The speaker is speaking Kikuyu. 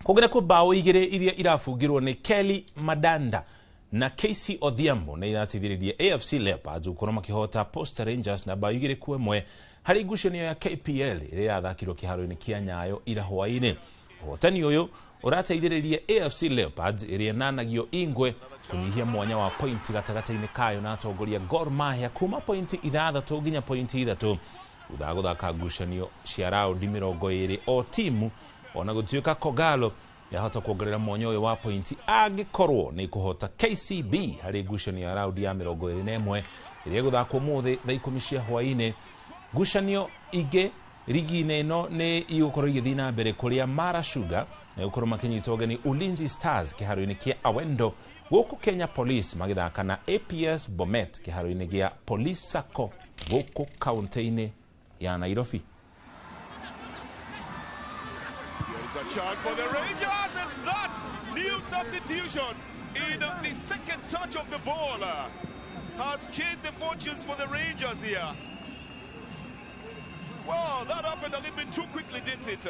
Kũngĩ nakuo mbaũ igĩrĩ iria irabungirwo nĩ Kelly Madanda na Casey Odhiambo nĩ irateithĩrĩria AFC Leopards gũkorwo makĩhota Posta Rangers na mbaũ 2-1 harĩ ngucanio ya KPL ĩrĩa ĩrathakirwo kĩharo-inĩ kĩa Nyayo ira hwaĩ-inĩ. Ũhotani ũyũ ũrateithĩrĩria AFC Leopards ĩrĩa ĩnanagio Ingwe kũnyihia mwanya wa pointi gatagatĩ-inĩ kayo na atongoria Gor Mahia kuma pointi 6 nginya pointi 3 thutha wa gũthaka ngucanio cia raundi 20 o timu ona gũtuĩka Kogalo yahota kuongerera mwanya ũyũ wa pointi angĩkorwo nĩ kũhota KCB harĩ ngucanio ya raundi ya 21 ĩrĩa ĩgũthakwo ũmũthĩ thaa 10 cia hwaĩ-inĩ. Ngucanio ingĩ rigi-inĩ ĩno nĩ igũkorwo igĩthiĩ na mbere kũrĩa Mara Sugar megũkorwo makĩnyita ũgeni Ulinzi Stars kĩharo-inĩ kĩa Awendo, gũkũ Kenya Police magĩthaka na APS Bomet kĩharo-inĩ gĩa Police Sacco gũkũ kaunti-inĩ ya Nairobi. Here is a chance for the Rangers, and that new substitution in the second touch of the ball has changed the fortunes for the Rangers here. Well, that happened a little bit too quickly, didn't it?